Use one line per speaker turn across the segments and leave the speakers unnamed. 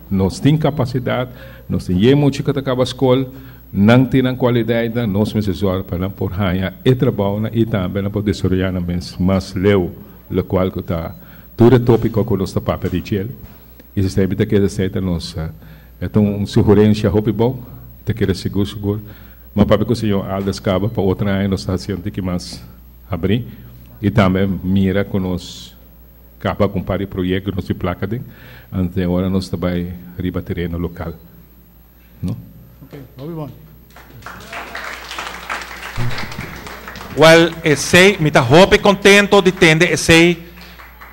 Nos tin kapasidat, nos tin yen mucha ku ta kaba skol, nan tin nan kualidatnan, nos mester sòru pa nan por haña e trabounan i tambe nan por desaroyá nan mes mas leu, lokual ku ta tur e tópiko ku nos ta papia di djel. I esei mi ta kere esei ta nos, e ta un sugerensia hopi bon, mi ta kere sigur sigur m'a papia ku señor Aldes kaba pa otro aña nos ta hasi un tiki mas habrí i tambe mira ku nos. Caba cu un par di proyecto nos tin placa den, ante ora nos ta bay riba tereno local. No?
Ok, hopi bon.
Wel, esey, mi ta hopi contento di tende esey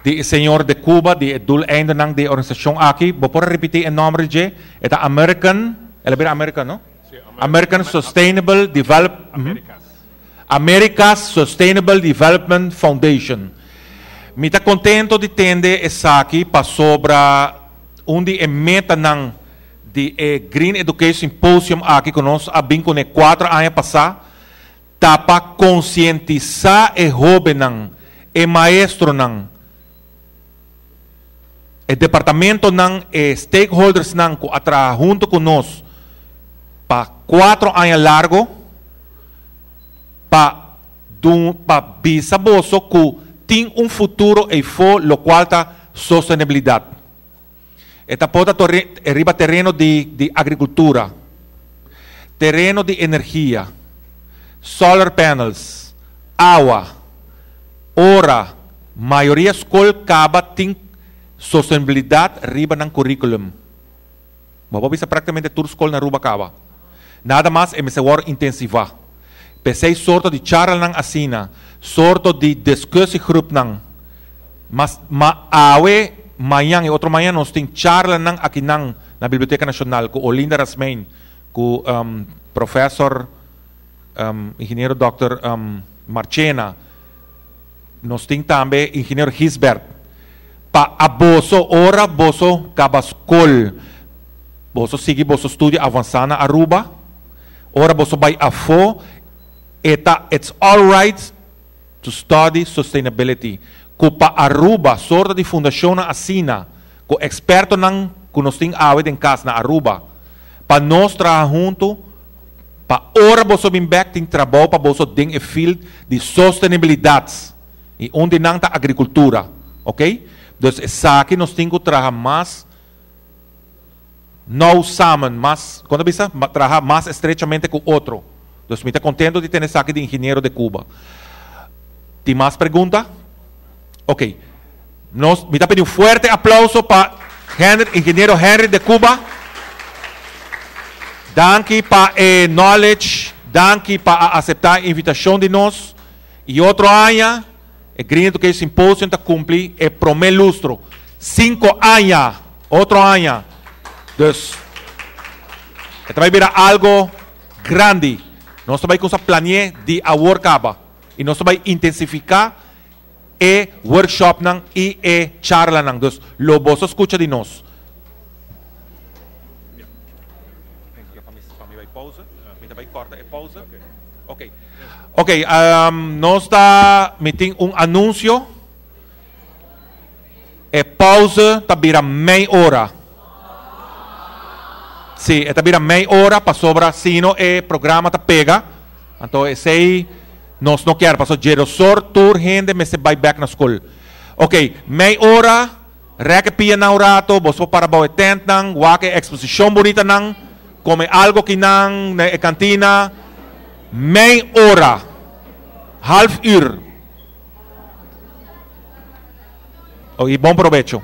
di e señor de Cuba, di e doeleindenan di e organisacion aki. Bo por a ripiti e nomber di dje? E ta American, el a bira American, no? American Sustainable Develop, America's Sustainable Development Foundation. Mi ta contento di tende esaki pasobra un di e metanan di e Green Education Symposium aki cu nos a bin cune cuatro aña pasa ta pa concientisa e hobennan, e maestronan, e departamentonan, e stakeholdersnan cu a traha hunto cu nos pa cuatro aña largo, pa dun pa bisa boso ku tin un futuro eifó lokual ta sostenibilidat. E ta por ta riba tereno di di agrikultura, tereno di energia, solar panels, awa, ora mayoria skol kaba tin sostenibilidat riba nan kurikulum. Bo por bisa práktikamente tur skol na Aruba kaba. Nada mas e mester wòrdu intensivá. P'esei sorto di charlanan asina, sorto di discussiegroepnan. Mas ma awe, mañan i otro mañan nos tin charlanan akinan na Biblioteka Nashonal ku Olinda Rasmijn, ku professor ingeniero dòkter Marchena. Nos tin tambe ingeniero Gisbert. Pa a boso ora boso kaba skol, boso sigui boso studio avansá na Aruba, ora boso bai afó, e ta it's all right to study sustainability. Ku pa Aruba sorto di fundashonnan asina, ku ekspertonan ku nos tin awe den kas na Aruba, pa nos traha huntu, Pa ora boso bin bek tin trabou pa boso den e field di sostenibilidad y un di nan ta agricultura, ok? Dus esaki nos tin cu traha mas nauw samen, mas, con ta bisa? Traha mas estrechamente cu otro. Dus mi ta contento di tene esaki di ingeniero de Cuba. Tin mas pregunta? Ok. Nos, mi ta pidi un fuerte aplauso pa Henry, ingeniero Henry de Cuba. Danki pa e knowledge, danki pa a acepta e invitacion di nos. Y otro aña, e Green Education Symposium ta cumpli e prome lustro. Cinco aña, otro aña. Dus, e ta bay bira algo grandi. Nos ta bay cuminsa planea di awor caba. Y nos ta bay intensifica e workshopnan y e charlanan. Dus lo boso scucha di nos. Ok, nos ta, mi tin un anuncio. E pauze ta bira mei ora. Sí, e ta bira mei ora pasobra sino e programa ta pega. Anto esei nos no kier paso djedosor tur hende mester bai bek na skol. Ok, mei ora, rek e pianan un rato, boso por para bou e tentnan, wak e eksposishon bunitanan, kome algo kinan na e kantina. Mei ora, half uur. Oh, i bon probecho.